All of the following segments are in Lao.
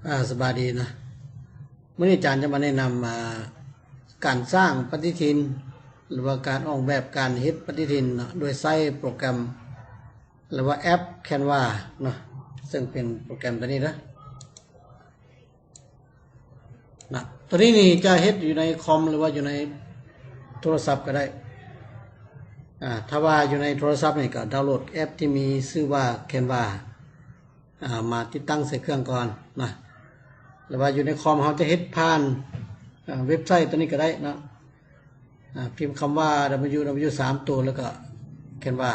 ອ່າ ສະບາຍດີນະ. ມື້ນີ້ອາຈານຈະມາແນະນຳ ອ່າ ການສ້າງປະຕິທິນ ຫຼືວ່າການອອກແບບການເຮັດປະຕິທິນເນາະ ໂດຍໃຊ້ໂປຣແກຣມ ຫຼືວ່າແອັບ Canva ເນາະ ເຊິ່ງເປັນໂປຣແກຣມຕົວນີ້ເດີ. ນະ ຕົວນີ້ນີ້ຈະເຮັດຢູ່ໃນຄອມ ຫຼືວ່າຢູ່ໃນໂທລະສັບກໍໄດ້. ອ່າ ຖ້າວ່າຢູ່ໃນໂທລະສັບນີ້ກໍດາວໂຫຼດແອັບທີ່ມີຊື່ວ່າ Canva ອ່າ ມາຕິດຕັ້ງໃສ່ເຄື່ອງກ່ອນນະ ຫຼືວ່າຢູ່ໃນຄອມເຮົາຈະເຮັດຜ່ານ ອ່າ ເວັບໄຊຕົວນີ້ກໍໄດ້ເນາະ. ອ່າ ພິມຄຳວ່າ www ສາມຕົວ ແລ້ວກໍ Canva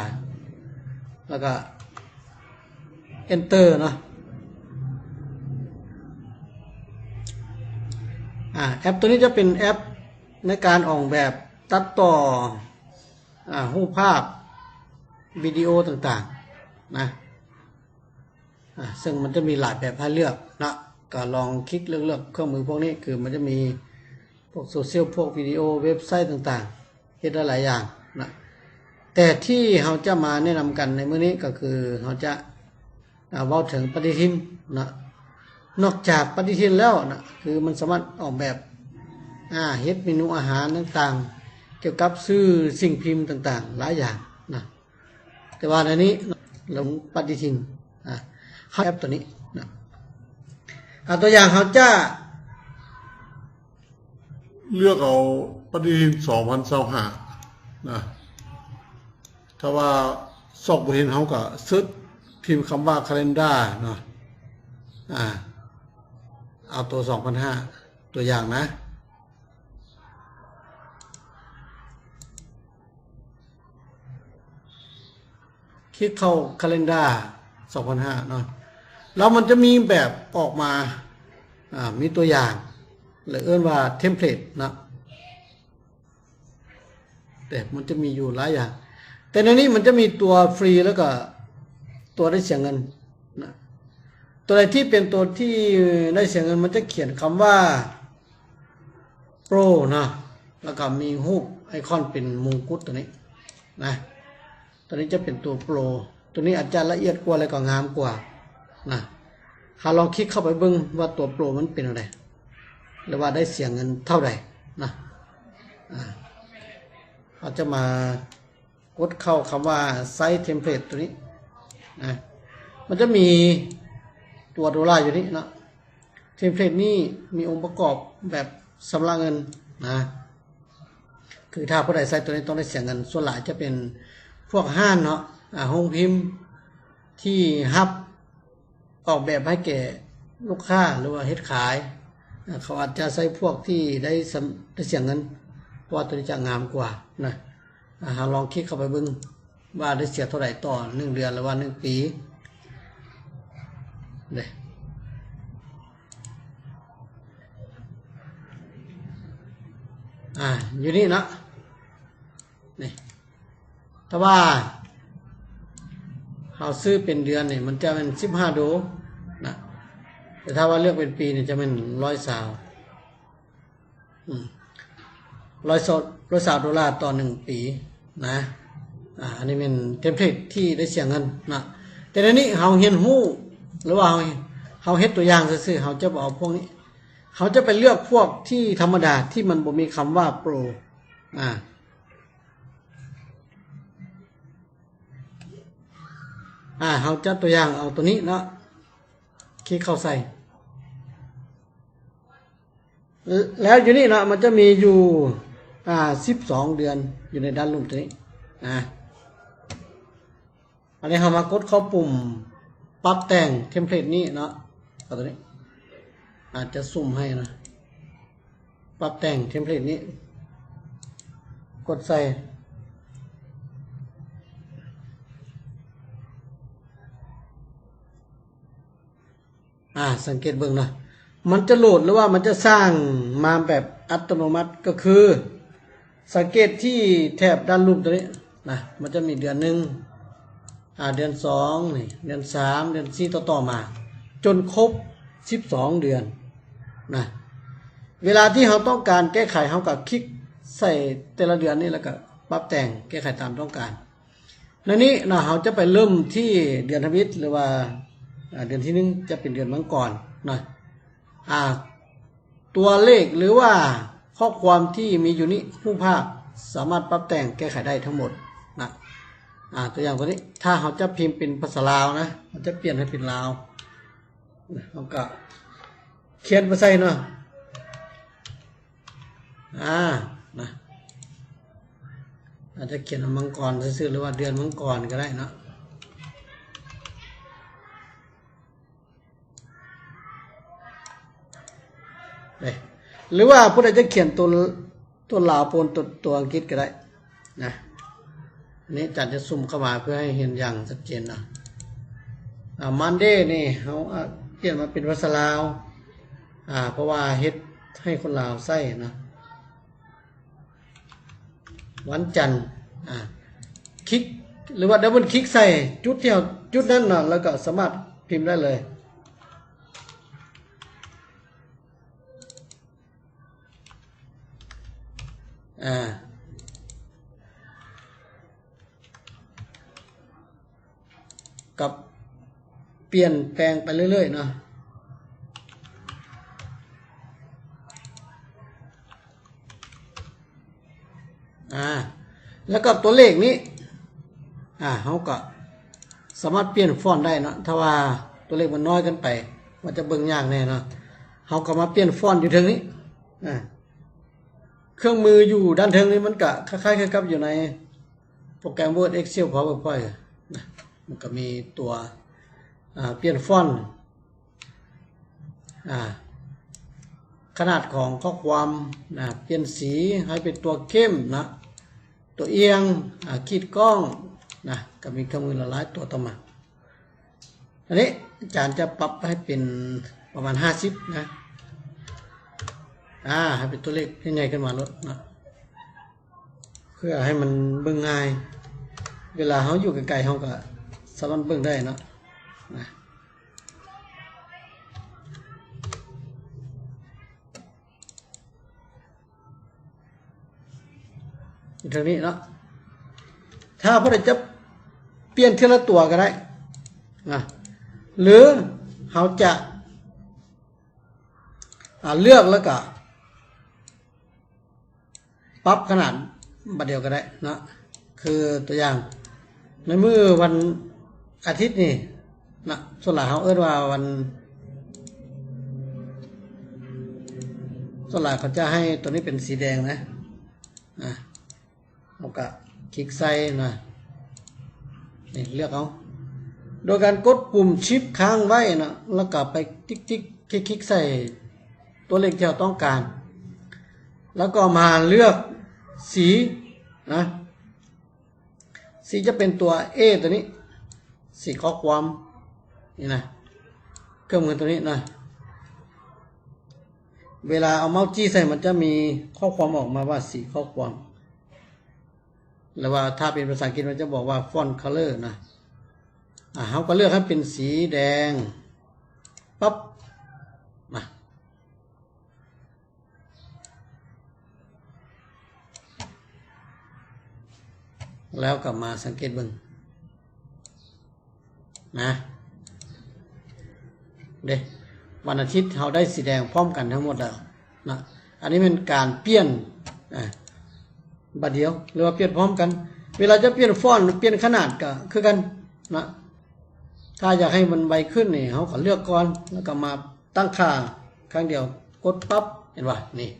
ແລ້ວກໍ Enter ເນາະ. ອ່າ ແອັບຕົວນີ້ຈະເປັນແອັບໃນການອອກແບບຕັດຕໍ່ ອ່າ ຮູບພາບ ວິດີໂອຕ່າງໆນະ. ອ່າ ເຊິ່ງມັນຈະມີຫຼາຍແບບໃຫ້ເລືອກເນາະ ກໍລອງຄລິກເລືອກໆເຄື່ອງມືພວກນີ້ ຄືມັນຈະມີພວກໂຊຊຽວ ພວກວິດີໂອ ເວັບໄຊຕ່າງໆ ເຮັດໄດ້ຫຼາຍຢ່າງນະ. ແຕ່ທີ່ເຮົາຈະມາແນະນຳກັນໃນມື້ນີ້ກໍຄືເຮົາຈະ ອ່າ ເວົ້າເຖິງປະຕິທິນນະ. ນອກຈາກປະຕິທິນແລ້ວນະ ຄືມັນສາມາດອອກແບບ ອ່າ ເຮັດເມນູອາຫານຕ່າງໆ ກ່ຽວກັບຊື່ສິ່ງພິມຕ່າງໆ ຫຼາຍຢ່າງນະ. ແຕ່ວ່າໃນນີ້ເນາະ ລົງປະຕິທິນ ອ່າ ເຂົ້າແອັບຕົວນີ້ນະ. ອ່າ ຕົວຢ່າງເຮົາຈະເລືອກເອົາປະຕິທິນສອງພັນຊາວຫ້ານະ. ຖ້າວ່າຊອກບໍ່ເຫັນ ເຮົາກໍເສີດພິມຄຳວ່າ Calendar ເນາະ. ອ່າ ເອົາຕົວສອງພັນຫ້າ ຕົວຢ່າງນະ. ຄລິກເຂົ້າ Calendar ສອງພັນຫ້າເນາະ ແລ້ວມັນຈະມີແບບອອກມາ ອ່າ ມີຕົວຢ່າງ ຫຼືເອີ້ນວ່າ template ເນາະ. ແຕ່ມັນຈະມີຢູ່ຫຼາຍຢ່າງ ແຕ່ໃນນີ້ມັນຈະມີຕົວຟຣີ ແລ້ວກໍຕົວໄດ້ເສຍເງິນນະ. ຕົວໃດທີ່ເປັນຕົວທີ່ໄດ້ເສຍເງິນ ມັນຈະຂຽນຄຳວ່າ Pro ເນາະ ແລ້ວກໍມີຮູບໄອຄອນເປັນມົງກຸດຕົວນີ້ນະ. ຕົວນີ້ຈະເປັນຕົວ Pro ຕົວນີ້ອາດຈະລະອຽດກວ່າ ແລ້ວກໍງາມກວ່ານະ. ເຮົາລອງຄລິກເຂົ້າໄປເບິ່ງວ່າຕົວ Pro ມັນເປັນແນວໃດ ຫຼືວ່າໄດ້ເສຍເງິນເທົ່າໃດນະ. ອ່າ ເຮົາຈະມາກົດເຂົ້າຄຳວ່າ Size Template ຕົວນີ້ນະ. ມັນຈະມີຕົວໂດລາຢູ່ນີ້ເນາະ. Template ນີ້ມີອົງປະກອບແບບຊຳລະເງິນນະ. ຄືຖ້າຜູ້ໃດໃຊ້ຕົວນີ້ຕ້ອງໄດ້ເສຍເງິນ. ສ່ວນຫຼາຍຈະເປັນພວກຮ້ານເນາະ ອ່າ ໂຮງພິມທີ່ຮັບອອກແບບໃຫ້ແກ່ລູກຄ້າ ຫຼືວ່າເຮັດຂາຍ ອ່າ ເຂົາອາດຈະໃຊ້ພວກທີ່ໄດ້ຊຳ ໄດ້ເສຍເງິນ ເພາະວ່າຕົວນີ້ຈະງາມກວ່ານະ. ອ່າ ເຮົາລອງຄລິກເຂົ້າໄປເບິ່ງວ່າໄດ້ເສຍເທົ່າໃດຕໍ່ໜຶ່ງເດືອນ ຫຼືວ່າໜຶ່ງປີເດ້. ອ່າ ຢູ່ນີ້ເນາະ ນີ້ ຖ້າວ່າເຮົາຊື້ເປັນເດືອນນີ້ ມັນຈະແມ່ນສິບຫ້າໂດນະ ແຕ່ຖ້າວ່າເລືອກເປັນປີນີ້ຈະແມ່ນຮ້ອຍຊາວ ອືມ ຮ້ອຍຊາວ ຮ້ອຍຊາວໂດລາຕໍ່ໜຶ່ງປີນະ. ອ່າ ອັນນີ້ແມ່ນ template ທີ່ໄດ້ເສຍເງິນນະ. ແຕ່ໃນນີ້ເຮົາຮຽນຮູ້ ຫຼືວ່າເຮົາ ເຮົາເຮັດຕົວຢ່າງຊື່ໆ ເຮົາຈະບໍ່ເອົາພວກນີ້ ເຮົາຈະໄປເລືອກພວກທີ່ທຳມະດາ ທີ່ມັນບໍ່ມີຄຳວ່າ Pro ອ່າ ອ່າ ເຮົາຈະຕົວຢ່າງເອົາຕົວນີ້ເນາະ ຄລິກເຂົ້າໃສ່ ແລ້ວຢູ່ນີ້ເນາະ ມັນຈະມີຢູ່ ອ່າ ສິບສອງເດືອນ ຢູ່ໃນດ້ານລຸ່ມຕົວນີ້ນະ. ອັນນີ້ເຮົາມາກົດເຂົ້າປຸ່ມປັບແຕ່ງ template ນີ້ເນາະ ເຂົ້າຕົວນີ້ ອາດຈະຊູມໃຫ້ນະ. ປັບແຕ່ງ template ນີ້ ກົດໃສ່ ອ່າ ສັງເກດເບິ່ງເນາະ ມັນຈະໂຫຼດ ຫຼືວ່າມັນຈະສ້າງມາແບບອັດຕະໂນມັດ ກໍຄື ສັງເກດທີ່ແຖບດ້ານລຸ່ມຕົວນີ້ນະ ມັນຈະມີເດືອນໜຶ່ງ ອ່າ ເດືອນສອງນີ້ ເດືອນສາມ ເດືອນສີ່ ຕໍ່ໆມາ ຈົນຄົບສິບສອງເດືອນນະ. ເວລາທີ່ເຮົາຕ້ອງການແກ້ໄຂ ເຮົາກໍຄລິກໃສ່ແຕ່ລະເດືອນນີ້ ແລ້ວກໍປັບແຕ່ງແກ້ໄຂຕາມຕ້ອງການ. ໃນນີ້ນະ ເຮົາຈະໄປເລີ່ມທີ່ເດືອນທຳອິດ ຫຼືວ່າ ເດືອນທີໜຶ່ງ ຈະເປັນເດືອນມັງກອນນະ. ອ່າ ຕົວເລກ ຫຼືວ່າຂໍ້ຄວາມທີ່ມີຢູ່ນີ້ ຮູບພາບ ສາມາດປັບແຕ່ງແກ້ໄຂໄດ້ທັງໝົດນະ. ອ່າ ຕົວຢ່າງຕົວນີ້ ຖ້າເຮົາຈະພິມເປັນພາສາລາວນະ ເຮົາຈະປ່ຽນໃຫ້ເປັນລາວ ເຮົາກໍຂຽນມາໃສ່ເນາະ. ອ່າ ນະ ອາດຈະຂຽນວ່າມັງກອນຊື່ໆ ຫຼືວ່າເດືອນມັງກອນກໍໄດ້ເນາະ. ເດ້ ຫຼືວ່າຜູ້ໃດຈະຂຽນຕົວ ຕົວລາວປົນຕົວ ຕົວອັງກິດກໍໄດ້ນະ. ອັນນີ້ອາຈານຈະຊູມເຂົ້າມາເພື່ອໃຫ້ເຫັນຢ່າງຊັດເຈນເນາະ. ອ່າ Monday ນີ້ເຮົາ ອ່າ ປ່ຽນມາເປັນພາສາລາວ ອ່າ ເພາະວ່າເຮັດໃຫ້ຄົນລາວໃຊ້ນະ. ວັນຈັນ ອ່າ ຄລິກ ຫຼືວ່າ double click ໃສ່ຈຸດທີ່ເຮົາ ຈຸດນັ້ນເນາະ ແລ້ວກໍສາມາດພິມໄດ້ເລີຍ. ອ່າ ກັບປ່ຽນແປງໄປເລື້ອຍໆເນາະ. ອ່າ ແລ້ວກໍຕົວເລກນີ້ ອ່າ ເຮົາກໍສາມາດປ່ຽນຟອນໄດ້ເນາະ. ຖ້າວ່າຕົວເລກມັນນ້ອຍເກີນໄປ ມັນຈະເບິ່ງຍາກແດ່ເນາະ. ເຮົາກໍມາປ່ຽນຟອນຢູ່ເທິງນີ້ ອ່າ ເຄື່ອງມືຢູ່ດ້ານເທິງນີ້ ມັນກະຄ້າຍໆຄືກັບຢູ່ໃນໂປຣແກຣມ Word Excel PowerPoint ນະ. ມັນກະມີຕົວ ອ່າ ປ່ຽນຟອນ ອ່າ ຂະໜາດຂອງຂໍ້ຄວາມນະ, ປ່ຽນສີໃຫ້ເປັນຕົວເຂັ້ມນະ, ຕົວອຽງ, ອ່າ ຂີດກ້ອງນະ, ກະມີເຄື່ອງມືຫຼາຍໆຕົວຕໍ່ມາ. ອັນນີ້ອາຈານຈະປັບໃຫ້ເປັນປະມານຫ້າສິບນະ, ອ່າ ໃຫ້ເປັນຕົວເລກໃຫຍ່ໆຂຶ້ນມາໂລດນະ, ເພື່ອໃຫ້ມັນເບິ່ງງ່າຍ. ເວລາເຮົາຢູ່ໄກໆ ເຮົາກະສາມາດເບິ່ງໄດ້ເນາະ ນະ. ເທົ່ານີ້ເນາະ. ຖ້າຜູ້ໃດຈະປ່ຽນເທື່ອລະຕົວກໍໄດ້ນະ ຫຼືເຮົາຈະ ອ່າ ເລືອກແລ້ວກໍປັບຂະໜາດບາດດຽວກໍໄດ້ເນາະ. ຄືຕົວຢ່າງ ໃນມື້ວັນອາທິດນີ້ນະ, ສ່ວນຫຼາຍເຮົາເອີ້ນວ່າວັນ ສ່ວນຫຼາຍເຂົາຈະໃຫ້ຕົວນີ້ເປັນສີແດງນະ, ນະ ເຮົາກະຄລິກໃສ່ນະ, ນີ້ເລືອກເອົາ ໂດຍການກົດປຸ່ມ Shift ຄ້າງໄວ້ນະ, ແລ້ວກະໄປຕິກໆ ຄລິກໆໃສ່ຕົວເລກທີ່ເຮົາຕ້ອງການ, ແລ້ວກໍມາເລືອກສີນະ. ສີຈະເປັນຕົວ A ຕົວນີ້, ສີຂໍ້ຄວາມນີ້ນະ, ເຄື່ອງມືຕົວນີ້ນະ. ເວລາເອົາເມົ້າຈີ້ໃສ່ ມັນຈະມີຂໍ້ຄວາມອອກມາວ່າສີຂໍ້ຄວາມ, ຫຼືວ່າຖ້າເປັນພາສາອັງກິດ ມັນຈະບອກວ່າ font color ນະ. ອ່າ ເຮົາກໍເລືອກໃຫ້ເປັນສີແດງ, ປັບ ມາ. ແລ້ວກໍມາສັງເກດເບິ່ງນະ ເດ້ ວັນອາທິດເຮົາໄດ້ສີແດງພ້ອມກັນທັງໝົດແລ້ວນະ. ອັນນີ້ແມ່ນການປ່ຽນ ອ່າ ບາດດຽວ ຫຼືວ່າປ່ຽນພ້ອມກັນ. ເວລາຈະປ່ຽນຟອນ ປ່ຽນຂະໜາດກໍຄືກັນນະ. ຖ້າຢາກໃຫ້ມັນໄວຂຶ້ນນີ້ ເຮົາກໍເລືອກກ່ອນ ແລ້ວກໍມາຕັ້ງຄ່າຄັ້ງດຽວ ກົດປັບ ເຫັນບໍ່ ນີ້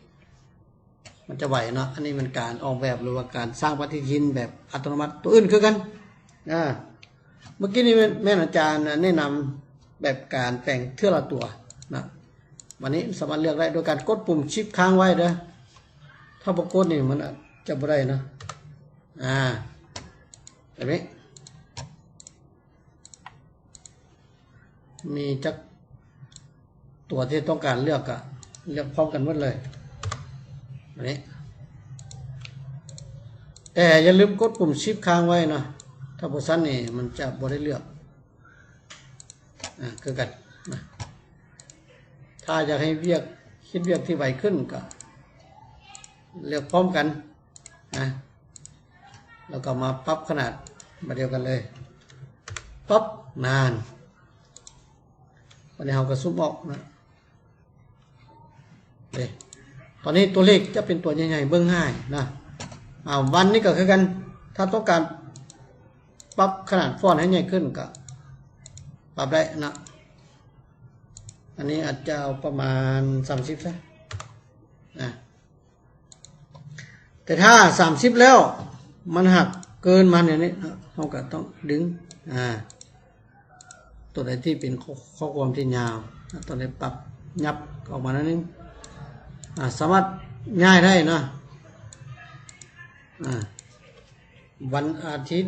ມັນຈະໄວເນາະ. ອັນນີ້ແມ່ນການອອກແບບ ຫຼືວ່າການສ້າງປະຕິທິນແບບອັດຕະໂນມັດ. ຕົວອື່ນຄືກັນ ອ່າ ເມື່ອກີ້ນີ້ແມ່ນ ແມ່ນອາຈານແນະນຳແບບການແປງເທື່ອລະຕົວນະ. ບັດນີ້ສາມາດເລືອກໄດ້ໂດຍການກົດປຸ່ມ Shift ຄ້າງໄວ້ເດີ. ຖ້າບໍ່ກົດນີ້ມັນອາດຈະບໍ່ໄດ້ນະ. ອ່າ ແບບນີ້ ມີຈັກຕົວທີ່ຕ້ອງການເລືອກກະເລືອກພ້ອມກັນໝົດເລີຍ ແບບນີ້. ແຕ່ຢ່າລືມກົດປຸ່ມ Shift ຄ້າງໄວ້ເນາະ, ຖ້າບໍ່ຊັ້ນນີ້ມັນຈະບໍ່ໄດ້ເລືອກ ອ່າ ຄືກັນນະ. ຖ້າຢາກໃຫ້ວຽກ ເຮັດວຽກທີ່ໄວຂຶ້ນກະເລືອກພ້ອມກັນນະ. ແລ້ວກໍມາປັບຂະໜາດບາດດຽວກັນເລີຍ ປັບ ນານ. ບັດນີ້ເຮົາກໍຊູມອອກນະ, ຕອນນີ້ຕົວເລກຈະເປັນຕົວໃຫຍ່ໆ ເບິ່ງງ່າຍນະ. ອາ ວັນນີ້ກໍຄືກັນ ຖ້າຕ້ອງການປັບຂະໜາດຟອນໃຫ້ໃຫຍ່ຂຶ້ນກໍປັບໄດ້ນະ. ອັນນີ້ອາດຈະເອົາປະມານສາມສິບຊະ ອາ ແຕ່ຖ້າສາມສິບແລ້ວ ມັນຫາກເກີນມາແນວນີ້ ເຮົາກໍຕ້ອງດຶງ ອາ ຕົວໃດທີ່ເປັນຂໍ້ ຂໍ້ຄວາມທີ່ຍາວ ຕົວໃດປັບຫຍັບອອກມາໜ້ອຍໜຶ່ງ ອາ ສາມາດຍ້າຍໄດ້ເນາະ. ອາ ວັນອາທິດ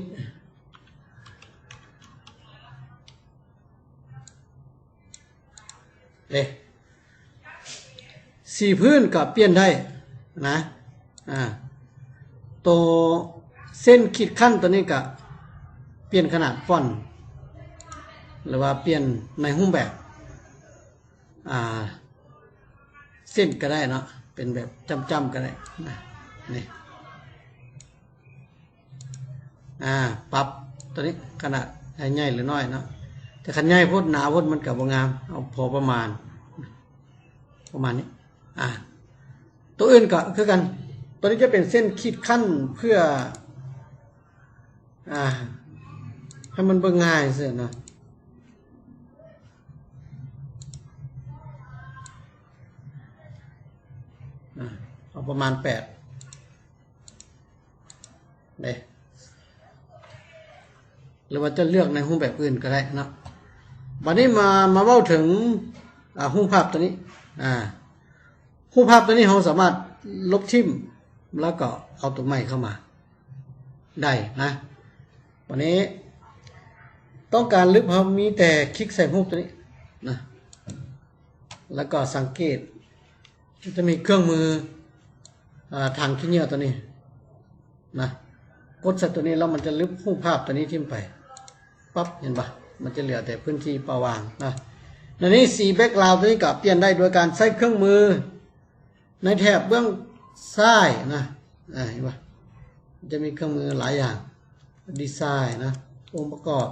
ເດ້ ສີພື້ນກໍປ່ຽນໄດ້ນະ. ອາ ໂຕເສັ້ນຂີດຂັ້ນໂຕນີ້ກໍປ່ຽນຂະໜາດຟອນ ຫຼືວ່າປ່ຽນໃນຮູບແບບ ອາ ເສັ້ນກໍໄດ້ເນາະ ເປັນແບບຈ້ຳໆກໍໄດ້ນະ. ນີ້ ອາ ປັບໂຕນີ້ຂະໜາດໃຫ້ໃຫຍ່ຫຼືນ້ອຍເນາະ. ແຕ່ຄັນໃຫຍ່ໂພດໜາໂພດມັນກໍບໍ່ງາມ ເອົາພໍປະມານ ປະມານນີ້. ອາ ໂຕອື່ນກໍຄືກັນ ໂຕນີ້ຈະເປັນເສັ້ນຂີດຂັ້ນເພື່ອ ອາ ໃຫ້ມັນເບິ່ງງ່າຍຊື່ເນາະ. ອາ ເອົາປະມານແປດ ເດ້ ຫຼືວ່າຈະເລືອກໃນຮູບແບບອື່ນກໍໄດ້ເນາະ. ບັດນີ້ມາ ມາເວົ້າເຖິງ ອາ ຮູບພາບຕົວນີ້ ອາ ຮູບພາບຕົວນີ້ເຮົາສາມາດລົບຖິ້ມ ແລ້ວກໍເອົາຕົວໃໝ່ເຂົ້າມາໄດ້ນະ. ບັດນີ້ຕ້ອງການລຶບ ເຮົາມີແຕ່ຄລິກໃສ່ຮູບຕົວນີ້ນະ ແລ້ວກໍສັງເກດ ຈະມີເຄື່ອງມື ອາ ຖັງຂີ້ເຫຍື້ອຕົວນີ້ນະ. ກົດໃສ່ຕົວນີ້ແລ້ວມັນຈະລຶບຮູບພາບຕົວນີ້ຖິ້ມໄປ ປັບ ເຫັນບໍ່? ມັນຈະເຫຼືອແຕ່ພື້ນທີ່ເປົ່າວ່າງນະ. ໃນນີ້ສີ background ຕົວນີ້ກໍປ່ຽນໄດ້ໂດຍການໃຊ້ເຄື່ອງມືໃນແຖບເບື້ອງຊ້າຍນະ. ອາ ເຫັນບໍ່? ມັນຈະມີເຄື່ອງມືຫຼາຍຢ່າງ ດີໄຊນະ ອົງປະກອບ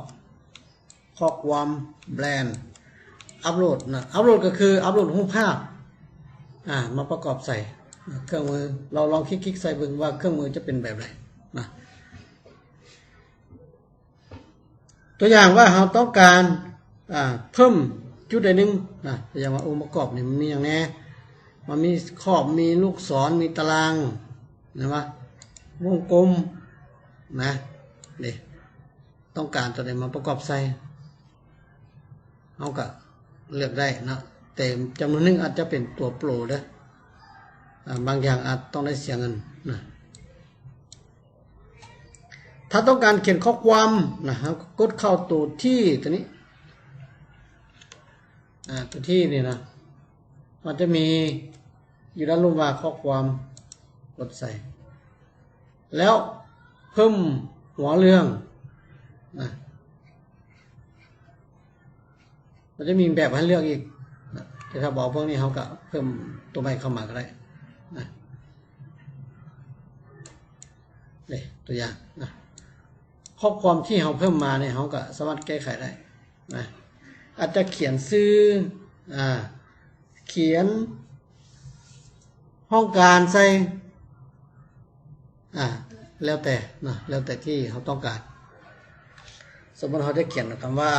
ຂໍ້ຄວາມ brand upload ນະ upload ກໍຄື upload ຮູບພາບ ອາ ມາປະກອບໃສ່ເຄື່ອງມື. ລອງ ລອງຄລິກໆໃສ່ເບິ່ງວ່າເຄື່ອງມືຈະເປັນແບບໃດນະ. ຕົວຢ່າງວ່າເຮົາຕ້ອງການ ອາ ເພີ່ມຈຸດໃດໜຶ່ງນະ ຕົວຢ່າງວ່າອົງປະກອບນີ້ມັນມີຫຍັງແດ່? ມັນມີຂອບ ມີລູກສອນ ມີຕາລາງ ເຫັນບໍ່? ວົງກົມນະ ເດ້ ຕ້ອງການຕົວໃດມາປະກອບໃສ່ ເຮົາກໍເລືອກໄດ້ເນາະ. ແຕ່ຈຳນວນໜຶ່ງອາດຈະເປັນຕົວໂປຣເດີ ອາ ບາງຢ່າງອາດຕ້ອງໄດ້ເສຍເງິນນະ. ຖ້າຕ້ອງການຂຽນຂໍ້ຄວາມນະ ເຮົາກໍກົດເຂົ້າຕົວ T ຕົວນີ້ ອາ ຕົວ T ນີ້ນະ ມັນຈະມີຢູ່ດ້ານລຸ່ມວ່າຂໍ້ຄວາມ ກົດໃສ່ ແລ້ວເພີ່ມຫົວເລື່ອງນະ. ມັນຈະມີແບບໃຫ້ເລືອກອີກນະ ແຕ່ຖ້າບໍ່ເອົາພວກນີ້ ເຮົາກໍເພີ່ມຕົວໃໝ່ເຂົ້າມາກໍໄດ້ນະ. ເດ້ ຕົວຢ່າງນະ ຂໍ້ຄວາມທີ່ເຮົາເພີ່ມມານີ້ ເຮົາກໍສາມາດແກ້ໄຂໄດ້ນະ. ອາດຈະຂຽນຊື່ ອາ ຂຽນຫ້ອງການໃສ່ ອາ ແລ້ວແຕ່ເນາະ ແລ້ວແຕ່ທີ່ເຮົາຕ້ອງການ. ສົມມຸດເຮົາຈະຂຽນຄຳວ່າ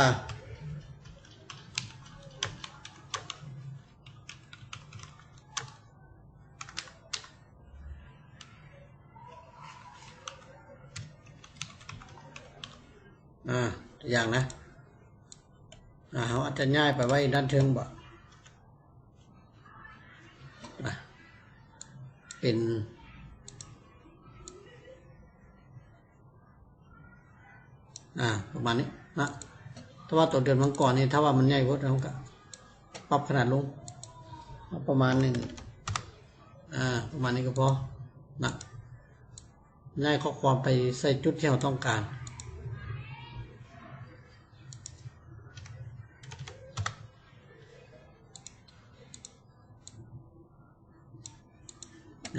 ອາ ຕົວຢ່າງນະ ອາ ເຮົາອາດຈະຍ້າຍໄປໄວ້ດ້ານເທິງບໍ ອາ ເປັນ ອາ ປະມານນີ້ນະ. ແຕ່ວ່າຕົວເດືອນມັງກອນນີ້ ຖ້າວ່າມັນໃຫຍ່ໂພດ ເຮົາກໍປັບຂະໜາດລົງ ເອົາປະມານໜຶ່ງ ອາ ປະມານນີ້ກໍພໍນະ. ຍ້າຍຂໍ້ຄວາມໄປໃສ່ຈຸດທີ່ເຮົາຕ້ອງການ.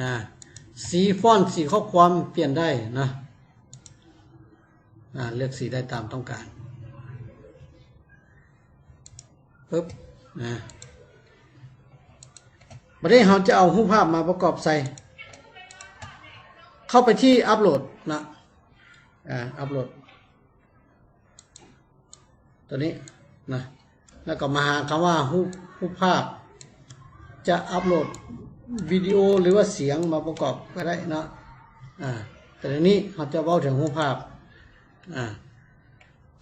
ອາ ສີຟອນ ສີຂໍ້ຄວາມປ່ຽນໄດ້ນະ. ອາ ເລືອກສີໄດ້ຕາມຕ້ອງການ. ປຶບ ອາ ບາດນີ້ເຮົາຈະເອົາຮູບພາບມາປະກອບໃສ່ ເຂົ້າໄປທີ່ອັບໂຫຼດນະ ອາ ອັບໂຫຼດ ຕົວນີ້ນະ ແລ້ວກໍມາຫາຄຳວ່າຮູບ ຮູບພາບ ຈະອັບໂຫຼດວິດີໂອ ຫຼືວ່າສຽງມາປະກອບກໍໄດ້ເນາະ ອາ ແຕ່ດຽວນີ້ເຮົາຈະເວົ້າເຖິງຮູບພາບ ອາ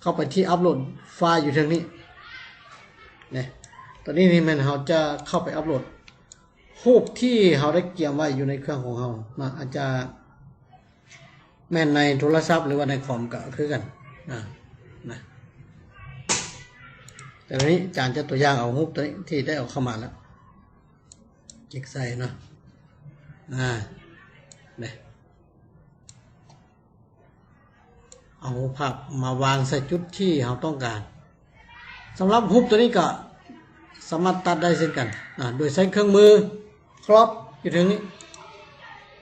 ເຂົ້າໄປທີ່ອັບໂຫຼດໄຟລ໌ຢູ່ເທິງນີ້ ນີ້ ຕົວນີ້ນີ້ແມ່ນເຮົາຈະເຂົ້າໄປອັບໂຫຼດຮູບທີ່ເຮົາໄດ້ກຽມໄວ້ຢູ່ໃນເຄື່ອງຂອງເຮົາເນາະ ອາດຈະ ແມ່ນໃນໂທລະສັບ ຫຼືວ່າໃນຄອມກໍຄືກັນ ອາ ນະ ແຕ່ດຽວນີ້ອາຈານຈະຕົວຢ່າງເອົາຮູບຕົວນີ້ທີ່ໄດ້ເອົາເຂົ້າມາແລ້ວ ຄລິກໃສ່ເນາະ ອາ ນີ້ ເອົາຮູບພາບມາວາງໃສ່ຈຸດທີ່ເຮົາຕ້ອງການ. ສຳລັບຮູບຕົວນີ້ກໍສາມາດຕັດໄດ້ເຊັ່ນກັນນະ ໂດຍໃຊ້ເຄື່ອງມື crop ຢູ່ເທິງນີ້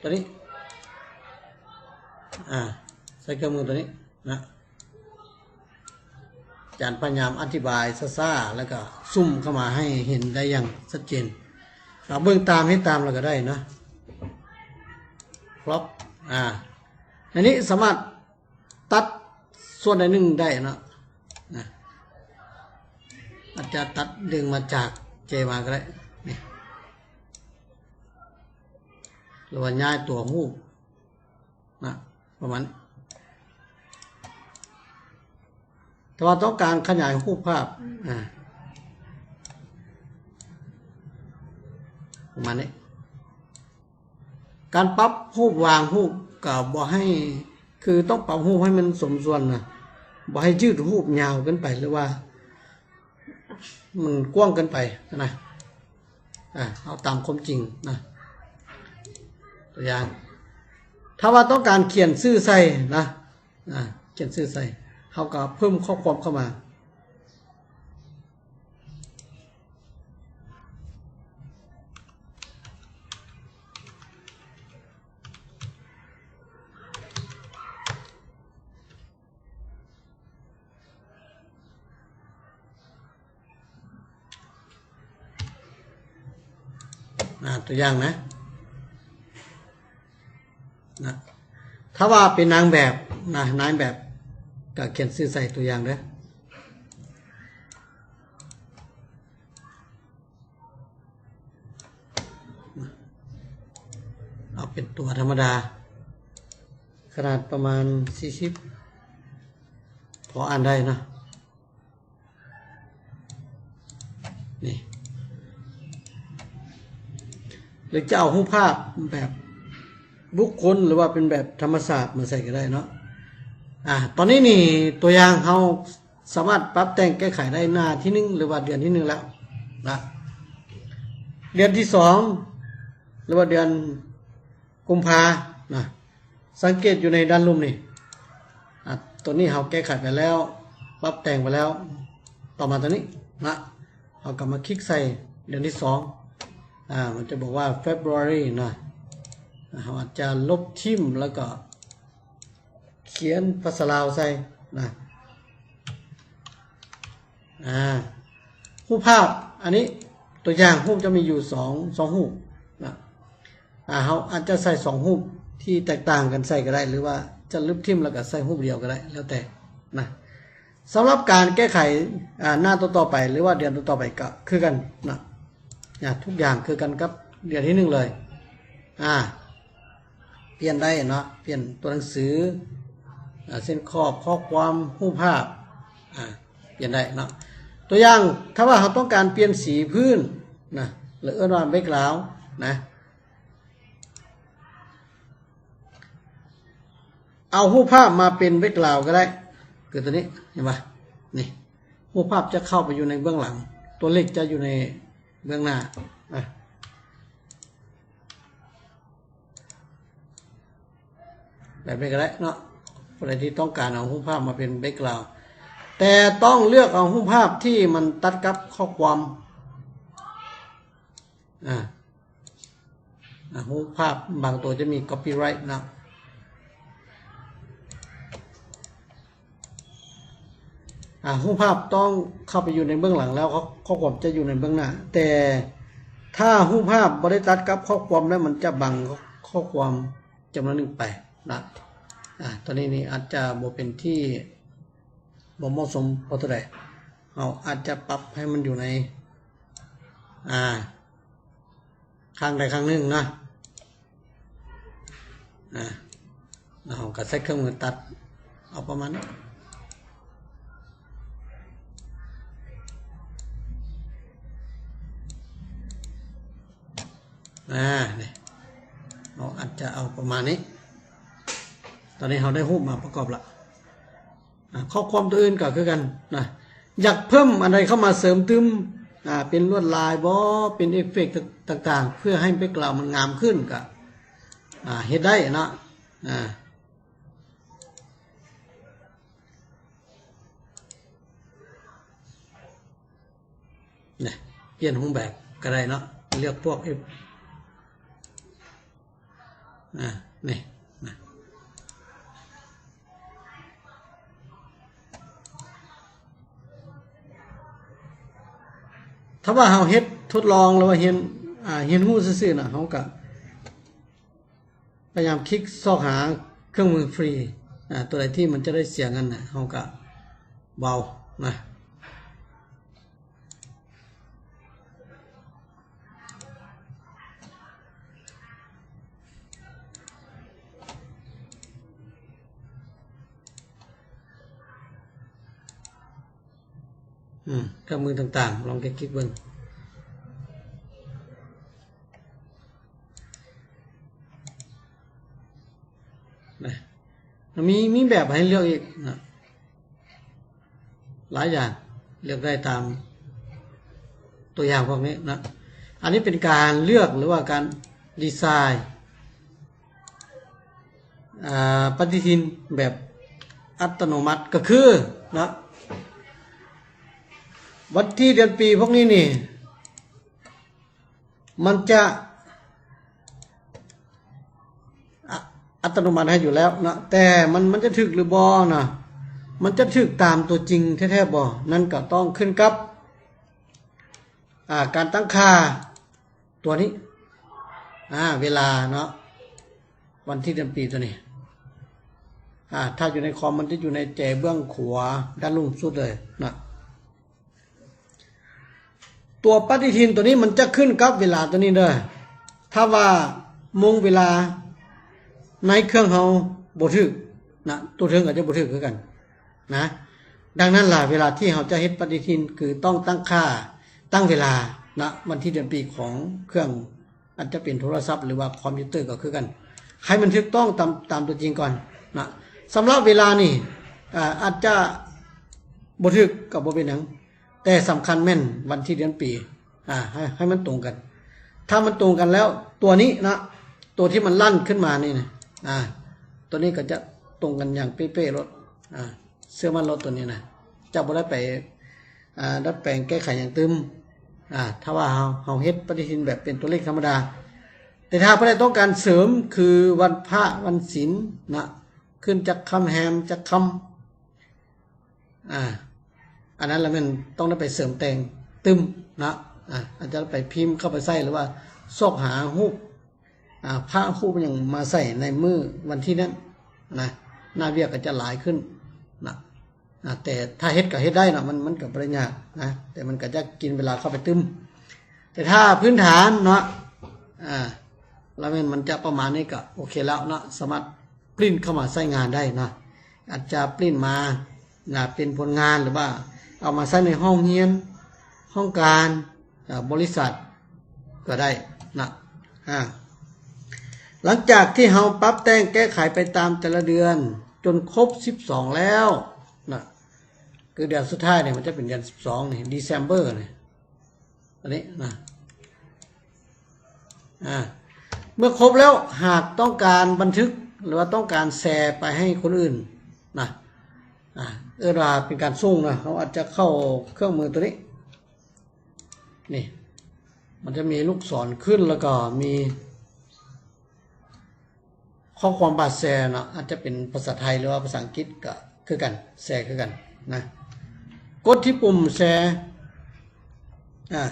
ຕົວນີ້ ອາ ໃຊ້ເຄື່ອງມືຕົວນີ້ນະ ອາຈານພະຍາຍາມອະທິບາຍຊ້າໆ ແລ້ວກໍຊູມເຂົ້າມາໃຫ້ເຫັນໄດ້ຢ່າງຊັດເຈນ ເຮົາເບິ່ງຕາມ ເຮັດຕາມແລ້ວກໍໄດ້ນະ crop ອາ ອັນນີ້ສາມາດ ຕັດສ່ວນໃດໜຶ່ງໄດ້ເນາະ ນະ ອາດຈະຕັດດຶງມາຈາກເຈມາກໍໄດ້ ນີ້ ຫຼືວ່າຍ້າຍຕົວຮູບນະ ປະມານນີ້ ແຕ່ວ່າຕ້ອງການຂະຫຍາຍຮູບພາບ ອາ ປະມານນີ້. ການປັບຮູບ ວາງຮູບກໍບໍ່ໃຫ້ ຄືຕ້ອງປັບຮູບໃຫ້ມັນສົມສ່ວນນະ ບໍ່ໃຫ້ຍືດຮູບຍາວເກີນໄປ ຫຼືວ່າມັນກວ້າງເກີນໄປນະ ອາ ເອົາຕາມຄວາມຈິງນະ ຕົວຢ່າງ ຖ້າວ່າຕ້ອງການຂຽນຊື່ໃສ່ນະ ອາ ຂຽນຊື່ໃສ່ ເຮົາກໍເພີ່ມຂໍ້ຄວາມເຂົ້າມາ. ອາ ຕົວຢ່າງນະ ນະ ຖ້າວ່າເປັນນາງແບບນະ ນາງແບບກໍຂຽນຊື່ໃສ່ຕົວຢ່າງເດີ້. ເອົາເປັນຕົວທຳມະດາ ຂະໜາດປະມານສີ່ສິບ ພໍອ່ານໄດ້ເນາະ ນີ້ ຫຼືຈະເອົາຮູບພາບແບບບຸກຄົນ ຫຼືວ່າເປັນແບບທຳມະຊາດມາໃສ່ກໍໄດ້ເນາະ. ອາ ຕອນນີ້ນີ້ ຕົວຢ່າງເຮົາ ສາມາດປັບແຕ່ງແກ້ໄຂໄດ້ໜ້າທີໜຶ່ງ ຫຼືວ່າເດືອນທີໜຶ່ງແລ້ວນະ ເດືອນທີສອງ ຫຼືວ່າເດືອນກຸມພານະ ສັງເກດຢູ່ໃນດ້ານລຸ່ມນີ້ ອາ ຕົວນີ້ເຮົາແກ້ໄຂໄປແລ້ວ ປັບແຕ່ງໄປແລ້ວ ຕໍ່ມາຕົວນີ້ນະ ເຮົາກໍມາຄລິກໃສ່ເດືອນທີສອງ ອາ ມັນຈະບອກວ່າ February ນະ ເຮົາອາດຈະລົບຖິ້ມ ແລ້ວກໍ ຂຽນພາສາລາວໃສ່ນະ ອາ ຮູບພາບ ອັນນີ້ຕົວຢ່າງຮູບຈະມີຢູ່ສອງ ສອງຮູບນະ ອາ ເຮົາອາດຈະໃສ່ສອງຮູບທີ່ແຕກຕ່າງກັນໃສ່ກໍໄດ້ ຫຼືວ່າຈະລຶບຖິ້ມແລ້ວກໍໃສ່ຮູບດຽວກໍໄດ້ ແລ້ວແຕ່ນະ. ສຳລັບການແກ້ໄຂ ອາ ໜ້າຕໍ່ໆໄປ ຫຼືວ່າເດືອນຕໍ່ໆໄປກໍຄືກັນນະ ອາ ທຸກຢ່າງຄືກັນກັບເດືອນທີໜຶ່ງເລີຍ ອາ ປ່ຽນໄດ້ເນາະ ປ່ຽນຕົວໜັງສື ອາ ເຊັ່ນຂອບ ຂໍ້ຄວາມ ຮູບພາບ ອາ ປ່ຽນໄດ້ເນາະ. ຕົວຢ່າງ ຖ້າວ່າເຮົາຕ້ອງການປ່ຽນສີພື້ນນະ ຫຼືເອີ້ນວ່າ background ນະ ເອົາຮູບພາບມາເປັນ background ກໍໄດ້ ຄືຕົວນີ້ ເຫັນບໍ່ ນີ້ ຮູບພາບຈະເຂົ້າໄປຢູ່ໃນເບື້ອງຫຼັງ ຕົວເລກຈະຢູ່ໃນເບື້ອງໜ້າ ອາ ແບບນີ້ກໍໄດ້ເນາະ. ຜູ້ໃດທີ່ຕ້ອງການເອົາຮູບພາບມາເປັນ background ແຕ່ຕ້ອງເລືອກເອົາຮູບພາບທີ່ມັນຕັດກັບຂໍ້ຄວາມ ອາ ອາ ຮູບພາບບາງຕົວຈະມີ copyright ເນາະ ອາ ຮູບພາບຕ້ອງເຂົ້າໄປຢູ່ໃນເບື້ອງຫຼັງແລ້ວ ຂໍ້ຄວາມຈະຢູ່ໃນເບື້ອງໜ້າ ແຕ່ ຖ້າຮູບພາບບໍ່ໄດ້ຕັດກັບຂໍ້ຄວາມແລ້ວ ມັນຈະບັງຂໍ້ຄວາມຈຳນວນໜຶ່ງໄປນະ. ອາ ຕົວນີ້ນີ້ອາດຈະບໍ່ເປັນທີ່ບໍ່ເໝາະສົມພໍເທົ່າໃດ. ເຮົາອາດຈະປັບໃຫ້ມັນຢູ່ໃນ ອາ ຂ້າງໃດຂ້າງໜຶ່ງນະ. ອາ ແລ້ວເຮົາກໍໃຊ້ເຄື່ອງມືຕັດເອົາປະມານນີ້. ອາ ນີ້ ເຮົາອາດຈະເອົາປະມານນີ້. ຕອນນີ້ເຮົາໄດ້ຮູບມາປະກອບລະ. ອາ ຂໍ້ຄວາມຕົວອື່ນກໍຄືກັນນະ, ຢາກເພີ່ມອັນໃດເຂົ້າມາເສີມຕື່ມ ອາ ເປັນລວດລາຍບໍ ເປັນເອຟເຟັກຕ່າງໆ ເພື່ອໃຫ້ແບັກກຣາວມັນງາມຂຶ້ນ ກໍ ອາ ເຮັດໄດ້ເນາະ. ອາ ນະ ປ່ຽນຮູບແບບກໍໄດ້ເນາະ, ເລືອກພວກເອຟ ອາ ນີ້ນະ. ຖ້າວ່າເຮົາເຮັດທົດລອງ ຫຼືວ່າຮຽນ ອາ ຮຽນຮູ້ຊື່ໆນະ, ເຮົາກໍພະຍາຍາມຄລິກຊອກຫາເຄື່ອງມືຟຣີ ອາ ຕົວໃດທີ່ມັນຈະໄດ້ເສຍເງິນນະ ເຮົາກໍເບົານະ. ອືມ ເຄື່ອງມືຕ່າງໆ ລອງຄລິກໆເບິ່ງນະ. ມີ ມີແບບໃຫ້ເລືອກອີກນະ ຫຼາຍຢ່າງ ເລືອກໄດ້ຕາມຕົວຢ່າງພວກນີ້ນະ. ອັນນີ້ເປັນການເລືອກ ຫຼືວ່າການດີໄຊ ອາ ປະຕິທິນແບບອັດຕະໂນມັດ ກໍຄືນະ ວັນທີເດືອນປີພວກນີ້ນີ້ ມັນຈະ ອະ ອັດຕະໂນມັດໃຫ້ຢູ່ແລ້ວເນາະ, ແຕ່ມັນ ມັນຈະຖືກຫຼືບໍ່ນະ ມັນຈະຖືກຕາມຕົວຈິງແທ້ໆບໍ່ ນັ້ນກໍຕ້ອງຂຶ້ນກັບ ອາ ການຕັ້ງຄ່າຕົວນີ້ ອາ ເວລາເນາະ ວັນທີເດືອນປີຕົວນີ້. ອາ ຖ້າຢູ່ໃນຄອມ ມັນຈະຢູ່ໃນແຈເບື້ອງຂວາດ້ານລຸ່ມສຸດເລີຍນະ. ຕົວປະຕິທິນຕົວນີ້ມັນຈະຂຶ້ນກັບເວລາຕົວນີ້ເດີ. ຖ້າວ່າໂມງເວລາໃນເຄື່ອງເຮົາບໍ່ຖືກນະ, ຕົວເທິງກໍຈະບໍ່ຖືກຄືກັນນະ. ດັ່ງນັ້ນລະ ເວລາທີ່ເຮົາຈະເຮັດປະຕິທິນ ຄືຕ້ອງຕັ້ງຄ່າ ຕັ້ງເວລານະ ວັນທີເດືອນປີຂອງເຄື່ອງ ອາດຈະເປັນໂທລະສັບ ຫຼືວ່າຄອມພິວເຕີກໍຄືກັນ, ໃຫ້ມັນຖືກຕ້ອງຕາມ ຕາມຕົວຈິງກ່ອນນະ. ສຳລັບເວລານີ້ ອາ ອາດຈະບໍ່ຖືກກໍບໍ່ເປັນຫຍັງ, ແຕ່ສຳຄັນແມ່ນວັນທີເດືອນປີ ອາ ໃຫ້ ໃຫ້ມັນຕົງກັນ. ຖ້າມັນຕົງກັນແລ້ວ ຕົວນີ້ນະ ຕົວທີ່ມັນລັນຂຶ້ນມານີ້ນະ ອາ ຕົວນີ້ກໍຈະຕົງກັນຢ່າງເປະໆໂລດ. ອາ ເຊື່ອໝັ້ນໂລດ ຕົວນີ້ນະ ຈະບໍ່ໄດ້ໄປ ອາ ດັດແປງແກ້ໄຂຫຍັງຕື່ມ ອາ ຖ້າວ່າເຮົາ ເຮົາເຮັດປະຕິທິນແບບເປັນຕົວເລກທຳມະດາ. ແຕ່ຖ້າຜູ້ໃດຕ້ອງການເສີມ ຄືວັນພະ ວັນສິນນະ ຂຶ້ນຈັກຄ່ຳແຮມຈັກຄ່ຳ ອາ ອັນນັ້ນລະແມ່ນຕ້ອງໄດ້ໄປເສີມແຕ່ງຕື່ມນະ. ອາ ອາດຈະໄປພິມເຂົ້າໄປໃສ່ ຫຼືວ່າຊອກຫາຮູບ ອາ ພະຮູບຫຍັງມາໃສ່ໃນມື້ວັນທີນັ້ນນະ, ໜ້າວຽກກໍຈະຫຼາຍຂຶ້ນນະ. ອາ ແຕ່ຖ້າເຮັດກໍເຮັດໄດ້ເນາະ, ມັນ ມັນກໍບໍ່ໄດ້ຍາກນະ, ແຕ່ມັນກໍຈະກິນເວລາເຂົ້າໄປຕື່ມ. ແຕ່ຖ້າພື້ນຖານເນາະ ອາ ລະແມ່ນມັນຈະປະມານນີ້ກໍໂອເຄແລ້ວເນາະ, ສາມາດປຣິ້ນເຂົ້າມາໃຊ້ງານໄດ້ເນາະ. ອາດຈະປຣິ້ນມານະ ເປັນຜົນງານ ຫຼືວ່າເອົາມາໃຊ້ໃນຫ້ອງຮຽນ, ຫ້ອງການ, ອາ ບໍລິສັດກໍໄດ້ນະ. ອາ ຫຼັງຈາກທີ່ເຮົາປັບແຕ່ງແກ້ໄຂໄປຕາມແຕ່ລະເດືອນຈົນຄົບສິບສອງແລ້ວນະ, ຄືເດືອນສຸດທ້າຍນີ້ ມັນຈະເປັນເດືອນສິບສອງນີ້ December ນີ້ ອັນນີ້ນະ. ອາ ເມື່ອຄົບແລ້ວ ຫາກຕ້ອງການບັນທຶກ ຫຼືວ່າຕ້ອງການແຊໄປໃຫ້ຄົນອື່ນນະ, ອາ ເອີ້ນວ່າເປັນການສົ່ງນະ, ເຮົາອາດຈະເຂົ້າເຄື່ອງມືຕົວນີ້ ນີ້ ມັນຈະມີລູກສອນຂຶ້ນ ແລ້ວກໍມີ ຂໍ້ຄວາມບາດແຊເນາະ, ອາດຈະເປັນພາສາໄທ ຫຼືວ່າພາສາອັງກິດກໍຄືກັນ, ແຊຄືກັນນະ. ກົດທີ່ປຸ່ມແຊ ອາ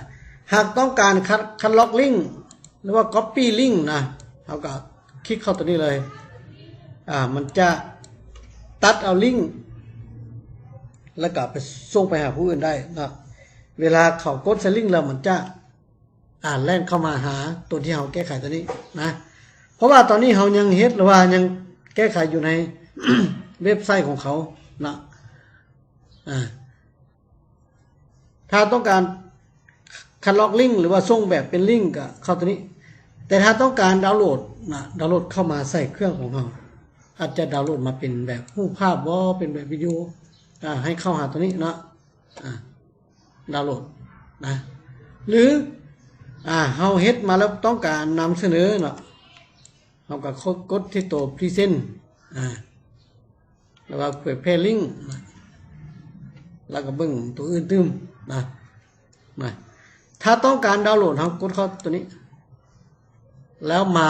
ຫາກຕ້ອງການຄັດ ຄັດລອກລິ້ງ ຫຼືວ່າກັອບປີ້ລິ້ງນະ ເຮົາກໍຄລິກເຂົ້າຕົວນີ້ເລີຍ. ອາ ມັນຈະຕັດເອົາລິ້ງ ແລ້ວກໍໄປສົ່ງໄປຫາຜູ້ອື່ນໄດ້ເນາະ. ເວລາເຂົາກົດໃສ່ລິ້ງແລ້ວ ມັນຈະ ອາ ແລ່ນເຂົ້າມາຫາຕົວທີ່ເຮົາແກ້ໄຂຕົວນີ້ນະ. ເພາະວ່າຕອນນີ້ເຮົາຍັງເຮັດ ຫຼືວ່າຍັງແກ້ໄຂຢູ່ໃນເວັບໄຊຂອງເຂົາເນາະ. ອາ ຖ້າຕ້ອງການຄັດລອກລິ້ງ ຫຼືວ່າສົ່ງແບບເປັນລິ້ງ ກໍເຂົ້າຕົວນີ້. ແຕ່ຖ້າຕ້ອງການດາວໂຫຼດນະ ດາວໂຫຼດເຂົ້າມາໃສ່ເຄື່ອງຂອງເຮົາ ອາດຈະດາວໂຫຼດມາເປັນແບບຮູບພາບບໍ ເປັນແບບວິດີໂອ ອາ ໃຫ້ເຂົ້າຫາຕົວນີ້ເນາະ. ອາ ດາວໂຫຼດນະ ຫຼື ອາ ເຮົາເຮັດມາແລ້ວຕ້ອງການນຳສະເໜີເນາະ ເຮົາກໍກົດ ກົດທີ່ໂຕພຣີເຊັນ ອາ ແລ້ວກໍເຜີຍແຜ່ລິ້ງນະ ແລ້ວກໍເບິ່ງຕົວອື່ນຕື່ມນະ ນະ. ຖ້າຕ້ອງການດາວໂຫຼດ ເຮົາກົດເຂົ້າຕົວນີ້ ແລ້ວມາ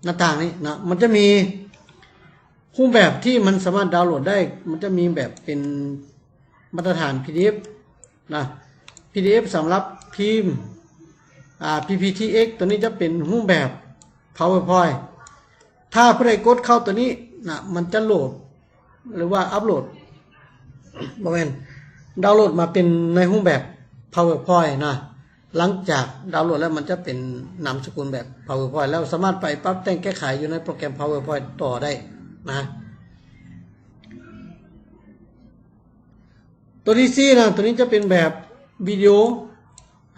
ໜ້າຕ່າງນີ້ນະ ມັນຈະມີຮູບແບບທີ່ມັນສາມາດດາວໂຫຼດໄດ້ ມັນຈະມີແບບເປັນມາດຕະຖານ ພີດີເອັຟ ນະ ພີດີເອັຟ ສຳລັບພິມ ອາ ພີພີທີເອັກ ຕົວນີ້ຈະເປັນຮູບແບບພາວເວີພອຍ. ຖ້າຜູ້ໃດກົດເຂົ້າຕົວນີ້ນະ ມັນຈະໂຫຼດ ຫຼືວ່າອັບໂຫຼດ ບໍ່ແມ່ນ ດາວໂຫຼດມາເປັນໃນຮູບແບບພາວເວີພອຍນະ. ຫຼັງຈາກດາວໂຫຼດແລ້ວ ມັນຈະເປັນນາມສະກຸນແບບພາວເວີພອຍ ແລ້ວສາມາດໄປປັບແຕ່ງແກ້ໄຂຢູ່ໃນໂປຣແກຣມພາວເວີພອຍຕໍ່ໄດ້ນະ. ຕົວທີສີ່ນະ ຕົວນີ້ຈະເປັນແບບວິດີໂອ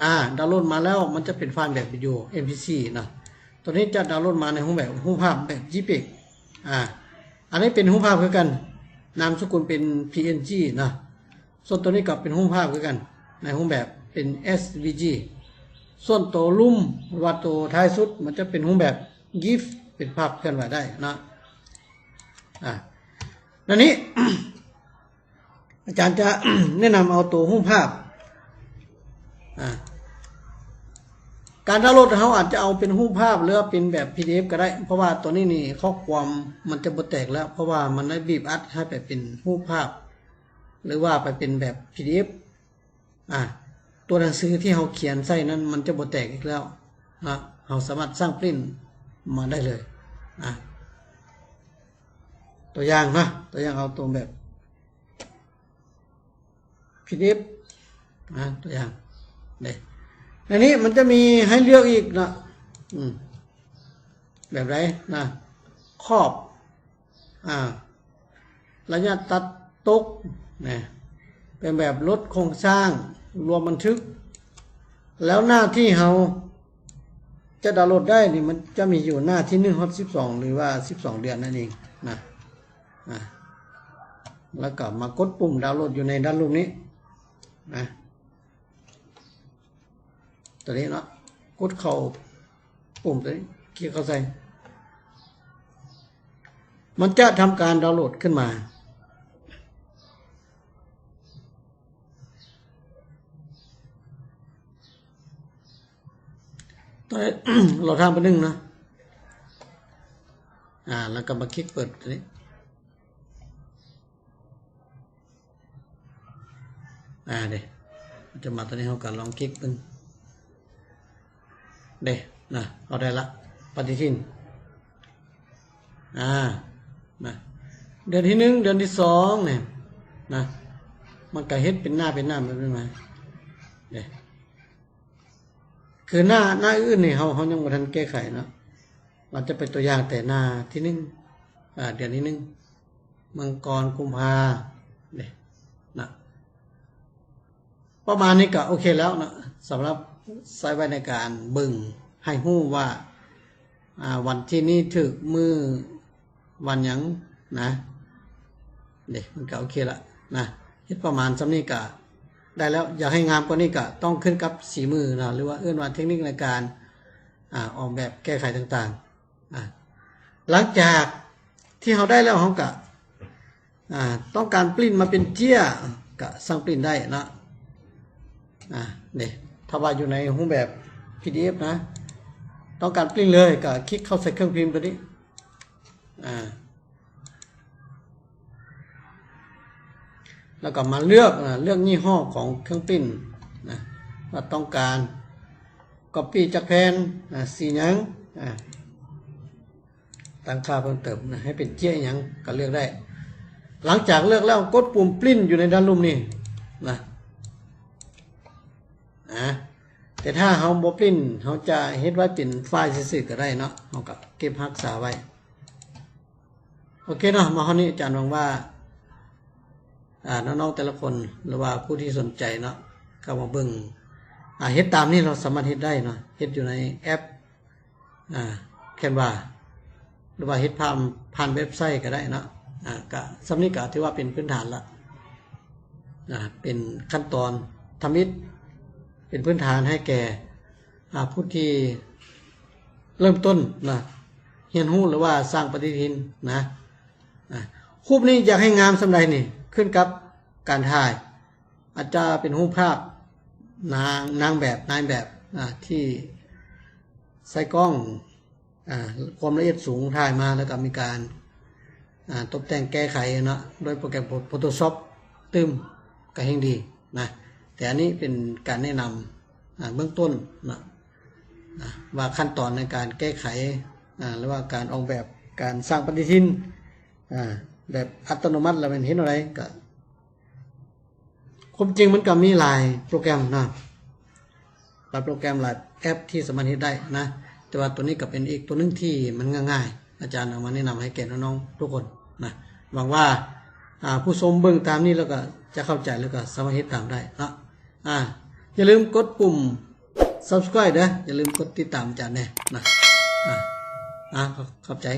ອາ ດາວໂຫຼດມາແລ້ວ ມັນຈະເປັນໄຟລ໌ແບບວິດີໂອ ເອັມພີສີ່ນະ. ຕົວນີ້ຈະດາວໂຫຼດມາໃນຮູບແບບຮູບພາບແບບຈີເປັກ ອາ ອັນນີ້ເປັນຮູບພາບຄືກັນ ນາມສະກຸນເປັນພີເອັນຈີນະ. ສ່ວນຕົວນີ້ກໍເປັນຮູບພາບຄືກັນ ໃນຮູບແບບເປັນເອສວີຈີ. ສ່ວນໂຕລຸ່ມ ຫຼືວ່າໂຕທ້າຍສຸດ ມັນຈະເປັນຮູບແບບກິຟ ເປັນພາບເຄື່ອນໄຫວໄດ້ນະ. ອາ ອັນນີ້ ອາຈານຈະແນະນຳເອົາໂຕຮູບພາບ ອາ ການດາວໂຫຼດເຮົາອາດຈະເອົາເປັນຮູບພາບ ຫຼືວ່າເປັນແບບພີດີເອັຟກໍໄດ້ ເພາະວ່າຕົວນີ້ນີ້ຂໍ້ຄວາມມັນຈະບໍ່ແຕກແລ້ວ ເພາະວ່າມັນໄດ້ບີບອັດໃຫ້ໄປເປັນຮູບພາບ ຫຼືວ່າໄປເປັນແບບພີດີເອັຟ ອາ ຕົວໜັງສືທີ່ເຮົາຂຽນໃສ່ນັ້ນມັນຈະບໍ່ແຕກອີກແລ້ວນະ. ເຮົາສາມາດສ້າງປຣິ້ນມາໄດ້ເລີຍ ອາ ຕົວຢ່າງນະ ຕົວຢ່າງເອົາຕົວແບບ ພີດີເອັຟ ນະ ຕົວຢ່າງເດ້. ໃນນີ້ມັນຈະມີໃຫ້ເລືອກອີກເນາະ ອືມ ແບບໃດນະ ຂອບ ອາ ໄລຍະຕັດຕົກນະ ເປັນແບບລົດໂຄງສ້າງ ລວມບັນທຶກ ແລ້ວໜ້າທີ່ເຮົາຈະດາວໂຫຼດໄດ້ນີ້ ມັນຈະມີຢູ່ໜ້າທີໜຶ່ງຮອດສິບສອງ ຫຼືວ່າສິບສອງເດືອນນັ້ນເອງນະ. ອາ ແລ້ວກໍມາກົດປຸ່ມດາວໂຫຼດຢູ່ໃນດ້ານລຸ່ມນີ້ນະ ຕົວນີ້ເນາະ ກົດເຂົ້າປຸ່ມຕົວນີ້ ຄລິກເຂົ້າໃສ່ ມັນຈະທຳການດາວໂຫຼດຂຶ້ນມາ. ຕອນ ລໍທາງແປັບໜຶ່ງນະ ອາ ແລ້ວກໍມາຄລິກເປີດຕົວນີ້ ອາ ເດ້ ຈະມາຕົວນີ້ ເຮົາກໍລອງຄລິກເບິ່ງ ເດ້ນະ ເຮົາໄດ້ລະ ປະຕິທິນ ອາ ນະ ເດືອນທີໜຶ່ງ ເດືອນທີສອງນີ້ນະ ມັນກະເຮັດເປັນໜ້າເປັນໜ້າແບບນີ້ມາເດ້. ຄືໜ້າ ໜ້າອື່ນນີ້ເຮົາ ເຮົາຍັງບໍ່ທັນແກ້ໄຂເນາະ ເຮົາຈະໄປຕົວຢ່າງແຕ່ໜ້າທີໜຶ່ງ ອາ ເດືອນທີໜຶ່ງ ມັງກອນ ກຸມພາ ເດ້ນະ. ປະມານນີ້ກໍໂອເຄແລ້ວເນາະ ສຳລັບໃຊ້ໄວ້ໃນການເບິ່ງໃຫ້ຮູ້ວ່າ ອາ ວັນທີນີ້ຖືກມື້ວັນຫຍັງນະ ເດ້ ມັນກໍໂອເຄລະນະ ເຮັດປະມານສ່ຳນີ້ກໍໄດ້ແລ້ວ. ຢາກໃຫ້ງາມກວ່ານີ້ກໍຕ້ອງຂຶ້ນກັບສີມືນະ ຫຼືວ່າເອີ້ນວ່າເທັກນິກໃນການ ອາ ອອກແບບແກ້ໄຂຕ່າງໆ. ອາ ຫຼັງຈາກທີ່ເຮົາໄດ້ແລ້ວ ເຮົາກະ ອາ ຕ້ອງການປຣິ້ນມາເປັນເຈ້ຍ ກະສັ່ງປຣິ້ນໄດ້ເນາະ. ອາ ນີ້ ຖ້າວ່າຢູ່ໃນຮູບແບບ ພີດີເອັຟ ນະ ຕ້ອງການປຣິ້ນເລີຍ ກະຄລິກເຂົ້າໃສ່ເຄື່ອງພິມຕົວນີ້ ອາ ແລ້ວກໍມາເລືອກ ອາ ເລືອກຍີ່ຫໍ້ຂອງເຄື່ອງປຣິ້ນນະ. ວ່າຕ້ອງການ copy ຈັກແຜ່ນ ອາ ສີຫຍັງ ອາ ຕັ້ງຄ່າເພີ່ມເຕີມນະ ໃຫ້ເປັນເຈ້ຍຫຍັງກໍເລືອກໄດ້. ຫຼັງຈາກເລືອກແລ້ວ ກົດປຸ່ມ print ຢູ່ໃນດ້ານລຸ່ມນີ້ນະ ນະ ແຕ່ຖ້າເຮົາບໍ່ print ເຮົາຈະເຮັດໄວ້ເປັນໄຟລ໌ຊື່ໆກໍໄດ້ເນາະ. ເຮົາກໍເກັບຮັກສາໄວ້. ໂອເຄເນາະ ມາຮອດນີ້ອາຈານຫວັງວ່າ ອາ ນ້ອງໆແຕ່ລະຄົນ ຫຼືວ່າຜູ້ທີ່ສົນໃຈເນາະ ເຂົ້າມາເບິ່ງ ອາ ເຮັດຕາມນີ້ ເຮົາສາມາດເຮັດໄດ້ເນາະ ເຮັດຢູ່ໃນແອັບ ອາ Canva ຫຼືວ່າເຮັດຜ່ານ ຜ່ານເວັບໄຊກໍໄດ້ເນາະ. ອາ ກະສ່ຳນີ້ກະຖືວ່າເປັນພື້ນຖານລະ ອາ ເປັນຂັ້ນຕອນທຳອິດ ເປັນພື້ນຖານໃຫ້ແກ່ ອາ ຜູ້ທີ່ເລີ່ມຕົ້ນນະ ຮຽນຮູ້ ຫຼືວ່າສ້າງປະຕິທິນນະ. ອາ ຮູບນີ້ຢາກໃຫ້ງາມສ່ຳໃດນີ້ ຂຶ້ນກັບການຖ່າຍ ອາດຈະເປັນຮູບພາບນາງ ນາງແບບ ນາຍແບບ ອາ ທີ່ໃຊ້ກ້ອງ ອາ ຄວາມລະອຽດສູງ ຖ່າຍມາ ແລ້ວກໍມີການ ອາ ຕົບແຕ່ງແກ້ໄຂເນາະ ໂດຍໂປຣແກຣມ Photoshop ຕື່ມ ກໍແຮ່ງດີນະ. ແຕ່ອັນນີ້ເປັນການແນະນຳ ອາ ເບື້ອງຕົ້ນເນາະ ອາ ວ່າຂັ້ນຕອນໃນການແກ້ໄຂ ອາ ຫຼືວ່າການອອກແບບ ການສ້າງປະຕິທິນ ອາ ແບບອັດຕະໂນມັດ ແລ້ວແມ່ນເຮັດແນວໃດ ກໍ ຄວາມຈິງມັນກໍມີຫຼາຍໂປຣແກຣມນະ ຫຼາຍໂປຣແກຣມ ຫຼາຍແອັບທີ່ສາມາດເຮັດໄດ້ນະ. ແຕ່ວ່າຕົວນີ້ກໍເປັນອີກຕົວໜຶ່ງທີ່ມັນງ່າຍໆ ອາຈານເອົາມາແນະນຳໃຫ້ແກ່ນ້ອງໆທຸກຄົນນະ. ຫວັງວ່າ ອາ ຜູ້ຊົມເບິ່ງຕາມນີ້ແລ້ວກໍຈະເຂົ້າໃຈ ແລ້ວກໍສາມາດເຮັດຕາມໄດ້ເນາະ. ອາ ຢ່າລືມກົດປຸ່ມ Subscribe ເດີ ຢ່າລືມກົດຕິດຕາມອາຈານແດ່ນະ. ອາ ອາ ຂອບໃຈ.